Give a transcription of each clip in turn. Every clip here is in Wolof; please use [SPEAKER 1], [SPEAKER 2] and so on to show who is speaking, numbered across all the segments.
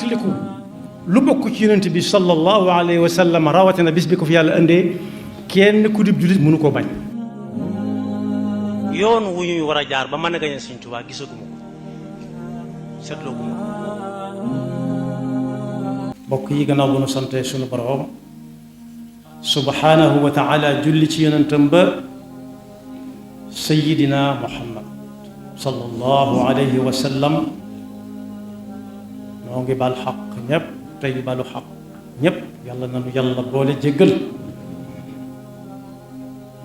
[SPEAKER 1] fàttaliku lu bokk ci yonent bi sallallahu alayhi wa sallam rawatina bis bi ko fi yàlla indee kenn ku dib jullit mënu koo bañ.
[SPEAKER 2] yoon wu ñuy war a jaar ba mën a gañe Sëñ Tuubaa gisaguma ko seetlooguma ko.
[SPEAKER 1] mbokk yi gannaaw bu nu sante sunu borom subhanahu wa taala julli ci yonentam ba sayidina muhammad sallallahu alayhi wa sallam noo ngi bal xaq ñépp tey balu xaq ñépp yàlla nanu yàlla boole jéggal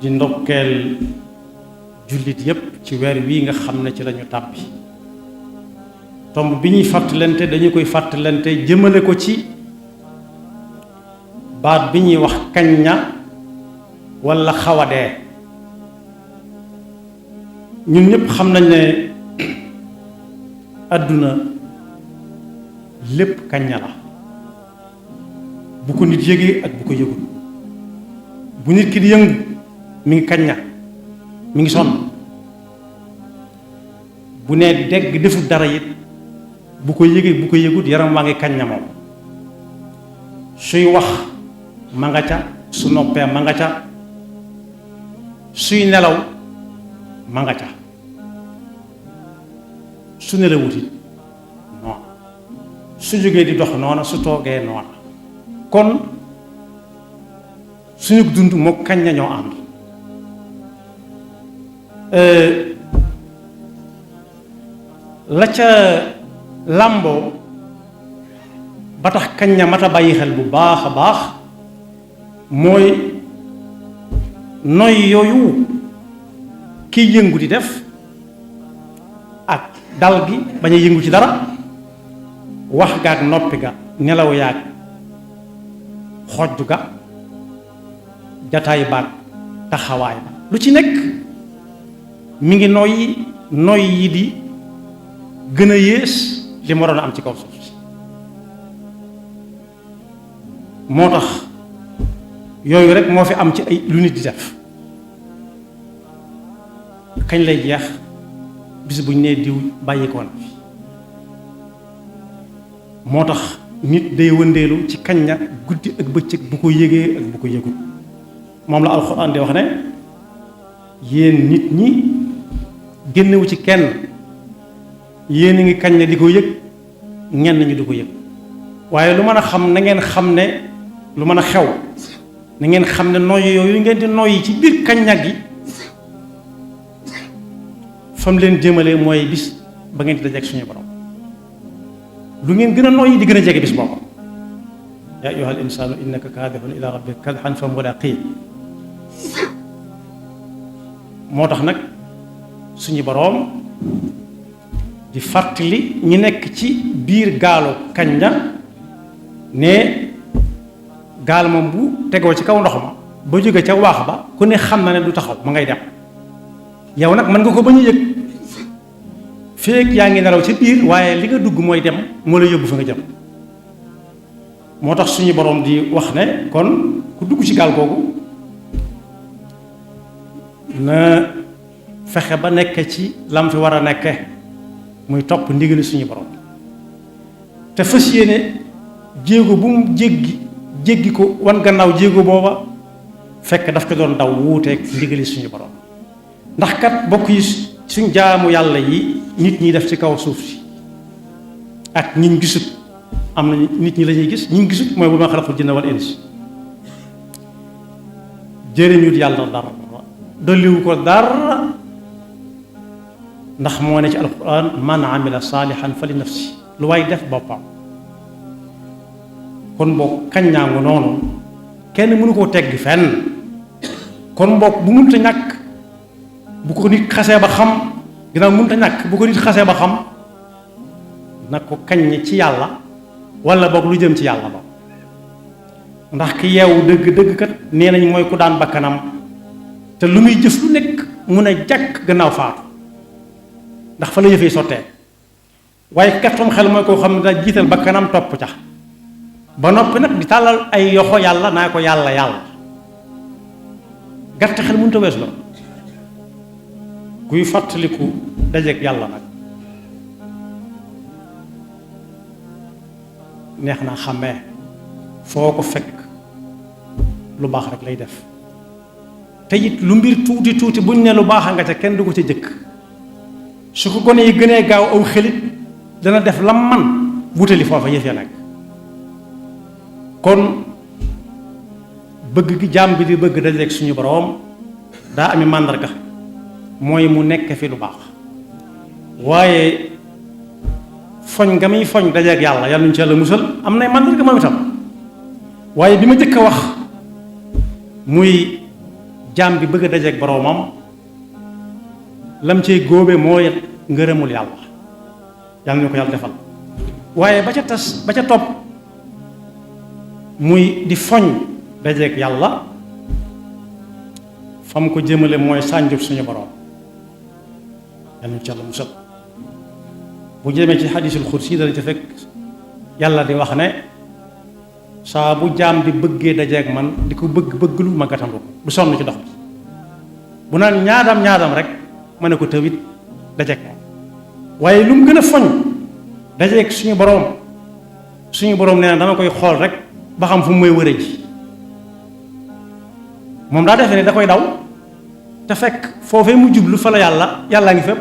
[SPEAKER 1] di ndokkeel jullit yépp ci weer wii nga xam ne ci lañu tàbbi tomb bi ñuy fàttalante dañu koy fàttalante jëmale ko ci baat bi ñuy wax kañña walla xawadee ñun ñëpp xam nañ ne àdduna lépp kañña la bu ko nit yëgee ak bu ko yëgul bu nit ki di yëngu mi ngi kañña mi ngi sonn bu nee dégg defut dara it bu ko yëgee bu ko yëgut yaram waa ngi kañña moom suy wax ma nga ca su noppee ma nga ca suy nelaw ma nga ca su nelawut it noona su jógee di dox noona su toogee noona kon suñu dund moo kañ na ñoo ànd la ca làmboo ba tax kañ na mat a bàyyi xel bu baax a baax mooy noy yooyu kiy yëngu di def ak dal gi bañ a yëngu ci dara wax ga ak noppi ga nelaw yaag xojju ga jataay baag taxawaay ba lu ci nekk mi ngi noy yi di gën a yées li ma doon am ci kaw suuf si moo tax yooyu rek moo fi am ci ay lu nit di def kañ lay jeex bis bu ñu nee diw bàyyikoon fi moo tax nit day wëndeelu ci kañ na guddi ak bëccëg bu ko yëgee ak bu ko yëgul moom la alxuraan di wax ne yéen nit ñi génnewu ci kenn yéen a ngi kañ na di ko yëg ñenn ñi di ko yëg waaye lu mën a xam na ngeen xam ne lu mën a xew na ngeen xam ne noyyi yooyu ngeen di noyyi ci biir kañña gi fam leen jëmale mooy bis ba ngeen di dajeek suñu borom lu ngeen gën a noyyi di gën a jege bis boobu yaa ayyuhal insaanu innaka kaadihun ila rabbika kadhan fa mulaqii moo tax nag suñu borom di fàttali ñi nekk ci biir gaalu kañña ne gaal moom bu tegoo ci kaw ndox ma ba jóge ca waax ba ku ne xam na ne du taxaw ma ngay dem yow nag mën nga ko bañ a yëg feek yaa ngi nelaw ci biir waaye li nga dugg mooy dem moo la yóbbu fa nga jëm moo tax suñu borom di wax ne kon ku dugg ci gaal googu na fexe ba nekk ci lam fi war a nekke muy topp ndigali suñu borom te fas yéene jéego bu mu jéggi ko wan gannaaw jéego booba fekk daf ko doon daw wuuteeg ndigali suñu borom ndax kat bokk yi suñ jaamu yàlla yi nit ñi def ci kaw suuf si ak ñiñ gisut am na nit ñi la ñuy gis ñiñ gisut mooy bu ma xalaqul jinna wal ins jëriñut yàlla dara dolliwu ko dara ndax moo ne ci alquran man amila saalihan fa li nafsi lu waay def boppam kon boog kaññaangu noonu kenn mënu koo teggi fenn kon boog bu mënta ñàkk bu ko nit xasee ba xam ginnaaw mënta ñàkk bu ko nit xasee ba xam nag ko kaññ ci yàlla wala boog lu jëm ci yàlla ba ndax ki yeewu dëgg kat nee nañ mooy ku daan bakkanam te lu muy jëf lu nekk mun a jàkk gannaaw faatu ndax fa la yëfee sottee waaye kattam xel mooy koo xam ne daa jiital bakkanam topp ca ba noppi nag di tàllal ay yoxo yàlla naa ko yàlla gàtt xel mënut a wees la kuy fàttaliku dajeek yàlla nag neex naa xàmmee foo ko fekk lu baax rek lay def te it lu mbir tuuti tuuti buñ ne lu baax nga ca kenn du ko ca jëkk su ko gone yi gënee gaaw aw xelit dana def lam man wutali foofa yëf ya nag kon bëgg gi jaam bi di bëgg dajeek suñu boroom daa ami màndarga mooy mu nekk fi lu baax waaye foñ nga muy foñ dajeek yàlla yàlla ñu ci yàlla musal am nay màndarga moom itam waaye bi ma jëkk a wax muy jaam bi bëgg a dajeek boroomam lam cey góobe mooy ngërëmul yàlla yàlla ñu ko yàlla defal waaye ba ca topp muy di foñ dajeek yàlla fam ko jëmale mooy sànjub suñu boroom yàlla ñu ci yàlla musal bu jëmee ci xadiisul xudsi dana ci fekk yàlla di wax ne saa bu jaam bi bëggee dajeek man di ko bëgg lu ma gàttandu ko du sonn ci dox bi bu naan ñaadam rek ma ne ko tawit dajeek moom waaye lu mu gën a foñ dajeek suñu boroom nee na dama koy xool rek ba xam fu mu may wëre ji moom daa defee ne da koy daw te fekk foofee mu jublu fa la yàllaa ngi fépp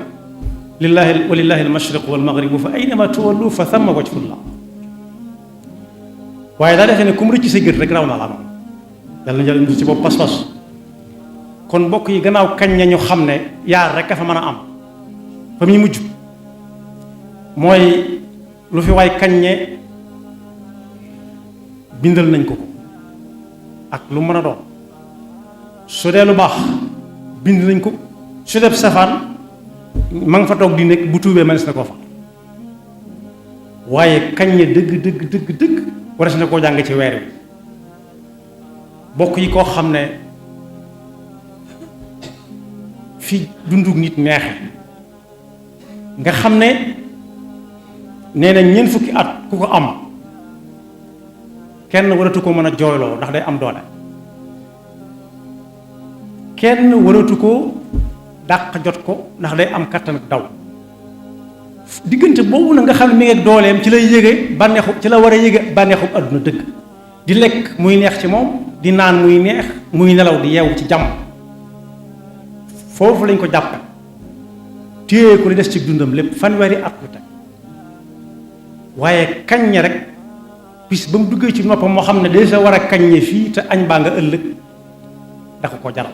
[SPEAKER 1] walillahi almashriq walmaghribu fa aynama tuwallu fa thamma wajhullah waaye daa defee ne ku mu rëcc sa gët rek raw na la moom yàlla na jël ci bopp pas-pas kon mbokk yi gannaaw kañ ñu xam ne yaar rek a fa mën a am fa muy mujj mooy lu fi waay kaññe bindal nañ ko ak lu mën a doon su dee lu baax bind nañ ko su dee safaan ma nga fa toog di nekk bu tuubee mënees na koo fa waaye kaññe dëgg warees na koo jàng ci weer wi bokk yi koo xam ne fi dundug nit neexe nga xam ne nee na ñeent fukki at ku ko am kenn waratu ko mën a jooyloo ndax day am doole kenn waratu ko dàq jot ko ndax day am kattan ak daw diggante boobu na nga xam ne mi ngi ak dooleem ci lay yége bànneexu ci la war a yége bànneexu àdduna dëgg di lekk muy neex ci moom di naan muy neex muy nelaw di yeewu ci jàmm foofu lañ ko jàppe téye ko li des ci dundam lépp fanweeri at lu teg waaye kaññe rek bis ba mu duggee ci noppam moo xam ne de sa war a kaññe fii te añ baa nga ëllëg da ko jaral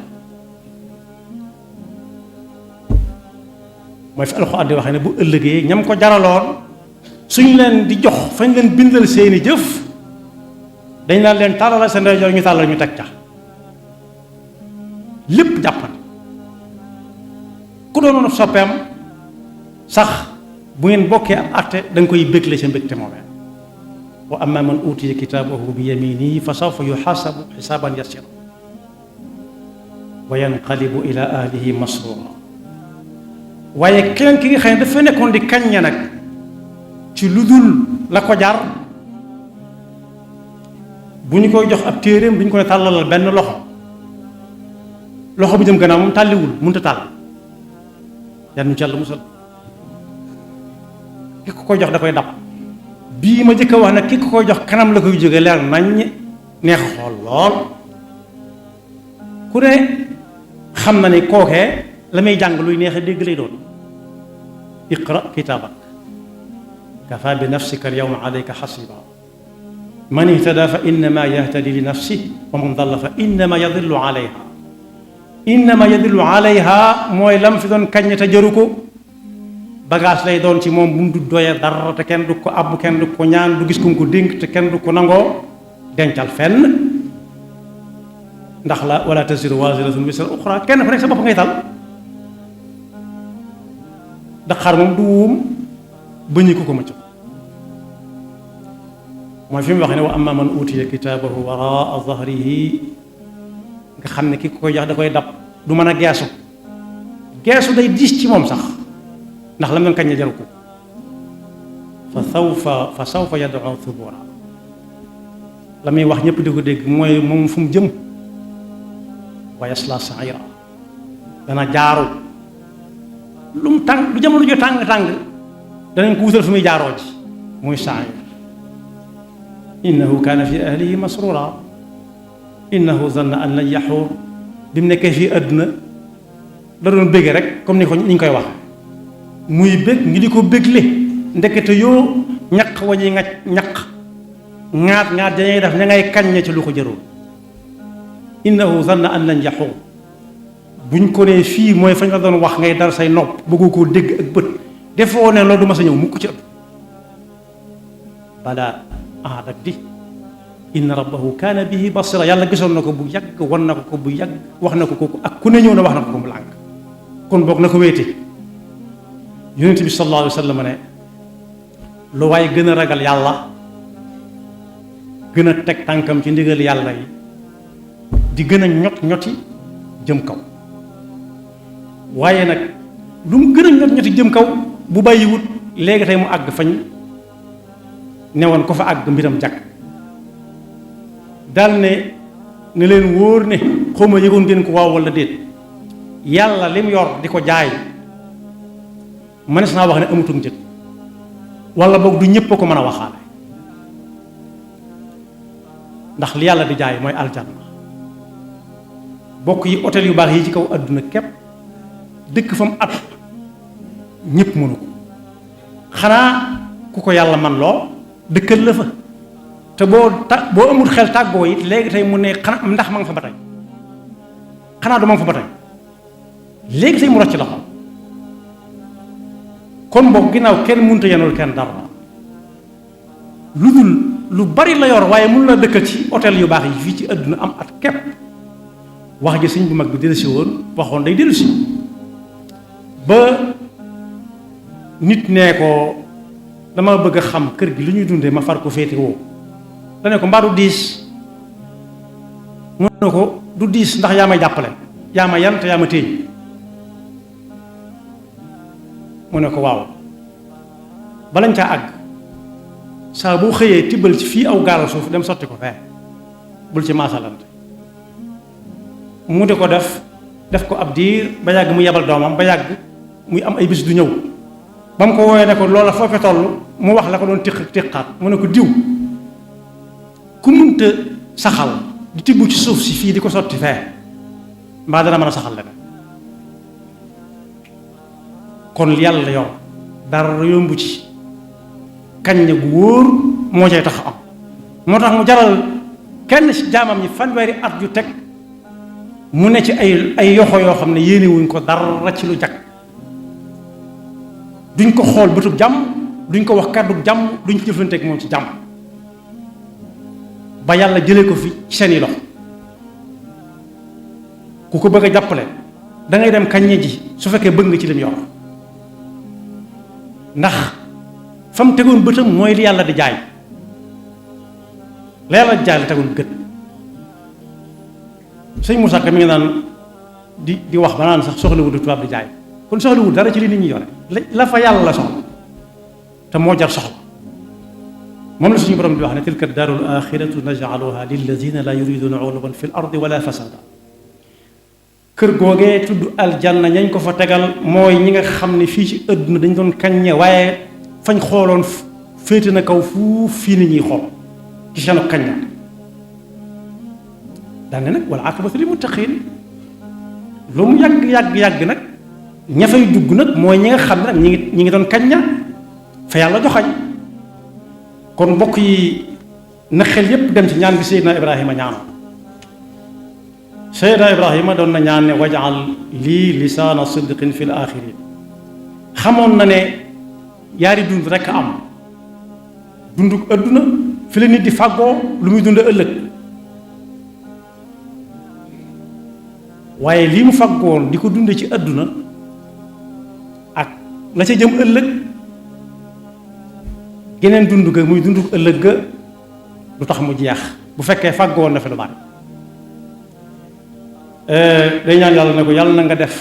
[SPEAKER 1] mooy fi alxuraan di waxee ne bu ëllëgee ñam ko jaraloon suñ leen di jox fañ leen bindal seeni jëf dañ naan leen tàllal sa ndeyjoor ñu tàllal ñu teg ca lépp jàppan ku doonoon soppeem sax bu ngeen bokkee am àtte da nga koy bégle sa mbégte moomee wa amma man utiya kitaabahu bi yaminihi fa sawfa yuxaasabu xisaaban yasira wa yanqalibu ila ahlihi masrura waaye keneen ki nga xam ne dafa nekkoon di kaññe nag ci lu dul la ko jar bu ñu koy jox ab téeréem du ñu koy tàllalal benn loxo bi jëm gannaaw moom tàlliwul mënut a tàll yan ñu ci Yàlla musal ki ko koy jox da koy dab bii ma jëkk a wax nag ki ko koy jox kanam la koy jóge leer nañ neex xool lool ku ne xam na ni kookee la may jàng luy neex a dégg lay doon iqra kitaabak kafa bi nafsika alyawma alayka xasiba man ihtada fa innama yahtadi li nafsihi wa man dalla fa innama yadillu alayha mooy lam fi doon kaññe te jaru ko bagage lay doon ci moom bu mu du doyee dara te kenn du ko àbb kenn du ko ñaan du gis ku ko dénk te kenn du ko nangoo dencal fenn ndax la wala taziru waziratun wisra uxra kenn ku nekk sa bopp ngay tal daqaar moom du wuum bëñi ko ma cog mooy fi mu wax ne wa amma man utiya kitaabahu waraa zahrihi nga xam ne ki ko koy jox da koy dab du mën a geesu day diis ci moom sax ndax la mu doon kañ ne jaru ko fa sawfa yad'u thubura la muy wax ñëpp di ko dégg mooy moom fu mu jëm wa yasla sa'ira dana jaaru lu mu tàng lu jamono jo tàng danañ ko wutal fu muy jaaroo ji muy sa'ir innahu kaana fi ahlihi masrura innahu zanna an lan yaxuur bi mu nekkee fii àdduna da doon bégge rek comme ni ñu koy wax muy bég ngi di ko bégle ndekete yoo ñaq wañuy ñaq ŋaat dañuy def ña ngay kaññe ci lu ko jërul innahu zanna an lan yaxuur buñ ko nee fii mooy fañ la doon wax ngay dal say nopp bëggu koo dégg ak bët defoo ne loolu du ma sa ñëw mukk ci ëpp balaa dak di inna rabbahu kaana bihi basira yàlla gisoon na ko bu yàgg wan na ko bu yàgg wax na ko kooku ak ku ne ñëw na wax na ko mu lànk kon boog na ko wéete yonent bi sallallahu alayhi wa sallam ne lu waaye gën a ragal yàlla gën a teg tànkam ci ndigal yàlla yi di gën a ñoti jëm kaw waaye nag lu mu gën a ñoti jëm kaw bu bàyyiwut léegi tey mu àgg fañ newoon ko fa àgg mbiram jag daal ne leen wóor ne xawma yëgoon ngeen ko waaw wala déet yàlla lim yor di ko jaay mënees naa wax ne amutum njëg wala boog du ñépp a ko mën a waxaale ndax li yàlla di jaay mooy aljanna bokk yi hôtel yu baax yi ci kaw àdduna képp dëkk fa mu at ñépp mënu ko xanaa ku ko yàlla man loo dëkkal la fa te boo amul xel tàggoo it léegi tey mu ne xanaa ndax ma nga fa ba tey xanaa du ma nga fa ba tey léegi tey mu rocc loxo kon boog ginnaaw kenn mënut a yenul kenn dara lu dul lu bari la yor waaye mun la dëkkal ci hôtel yu baax yi fii ci àdduna am at képp wax ji sëñ bu mag bi dellusi woon waxoon day dellusi ba nit nee ko dama bëgg a xam kër gi lu ñuy dundee ma far ko féete woo dane ko mbaa du diis mu ne ko du diis ndax yaa may jàppale yaa ma yan te yaa ma téeñ mu ne ko waaw balañ caa àgg saa boo xëyee tibbal ci fii aw gaaral suuf dem sotti ko fee bul ci maasalante mu di ko def ko ab diir ba yàgg mu yebal doomam ba yàgg muy am ay bis du ñëw ba mu ko woowee ne ko loola foo fi toll mu wax la ko doon tiqaat mu ne ko diw ku munta saxal di tibb ci suuf si fii di ko sotti fee mbaa dana mën a saxal leneen kon yàlla la yor dara yombu ci kañ gu wóor moo cay tax am moo tax mu jaral kenn ci jaamam ñi fanweeri at yu teg mu ne ci ay yoxo yoo xam ne yéene wuñ ko dara ci lu jag duñ ko xool bëtub jàmm duñ ko wax kàddu jàmm duñ ci jëflanteeg moom ci jàmm ba yàlla jëlee ko fi ci seeni loxo ku ko bëgg a jàppale da ngay dem kaññe ji su fekkee bëgg nga ci lim yor ndax fa mu tegoon bëtam mooy li yàlla di jaay la yàlla di jaay la tegoon gët sëñ Moussa Ka mi ngi naan di wax ba naan sax soxlawul di tubaab di jaay kon soxlawul dara ci li nit ñi yore la fa yàlla la soxla te moo jar soxla moom la suñu borom di wax ne tilka daarul axiratu najcaluha lilladina la yuriduna uluwan fi l ardi wala fasada kër googee tudd aljanna ñañ ko fa tegal mooy ñi nga xam ne fii ci àdduna dañ doon kaññe waaye fañ xooloon féete na kaw fuuf fii ni ñuy xool ci seenu kañña daane nag wala aqibatu lil muttaqin lu mu yàgg nag ña fay dugg nag mooy ñi nga xam ne nag ñi ngi doon kañña fa yàlla joxañ kon mbokk yi na xel yépp dem ci ñaan gi Seydina Ibrahima ñaanoon Seydina Ibrahima doon na ñaan ne wajal lii lisaana sidqin fil axirin xamoon na ne yaari dund rekk am dunduk adduna fi la nit di fàggoo lu muy dund ëllëg waaye lii mu fàggoon di ko dunde ci adduna ak la ca jëm ëllëg geneen dund ga muy dunduk ëllëg ga du tax mu jeex bu fekkee fàggoon na fi lu bari day ñaan yàlla ne ko yàlla na nga def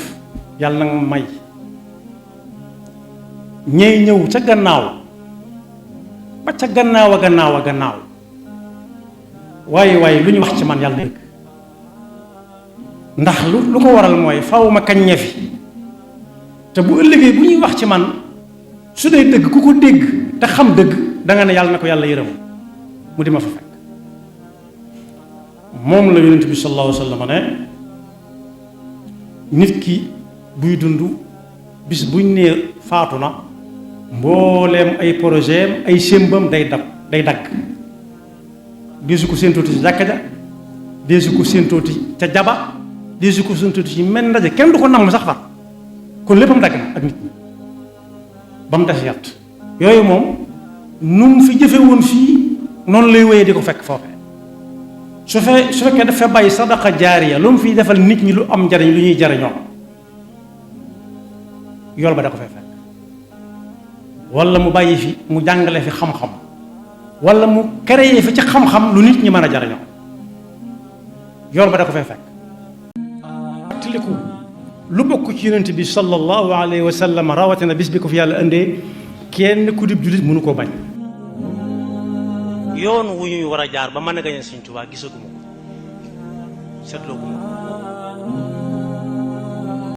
[SPEAKER 1] yàlla na nga may ñey ñëw ca gannaaw ba ca gannaaw a gannaaw waaye lu ñu wax ci man yàlla dëgg ndax lu ko waral mooy faw ma kañ ñe fi te bu ëllëgee bu ñuy wax ci man su dee dëgg ku ko dégg te xam dëgg da nga ne yàlla na ko yàlla yërëm mu di ma fa fekk moom la yonent bi sallallahu alayhi wa sallam ne nit ki buy dund bis buñ nee faatu na mbooleem ay projet ay sémbam day dagg deesu ko séentooti ci jàkka ja deesu ko séentooti ca jaba deesu ko séentooti ci menn ndaje kenn du ko namm sax far kon léppam dagg na ak nit ñi ba mu des yàtt yooyu moom nu mu fi jëfe woon fii noonu lay wéyee di ko fekk foofee su fekkee dafa bàyyi sadaqa jaariya lu mu fiy defal nit ñi lu am njariñ lu ñuy jariñoo yool ba da ko fay fekk wala mu bàyyi fi mu jàngale fi xam-xam wala mu créé fi ci xam-xam lu nit ñi mën a jariñoo yool ba da ko fay fekk tiliku lu bokk ci yonent bi sallallahu alayhi wa sallam rawatina bis bi ko fi yàlla indee kenn ku dib jullit mënu koo bañ
[SPEAKER 2] yoon wu ñuy war a jaar ba mën a gañe Sëñ Tuubaa gisaguma ko seetloo guma ko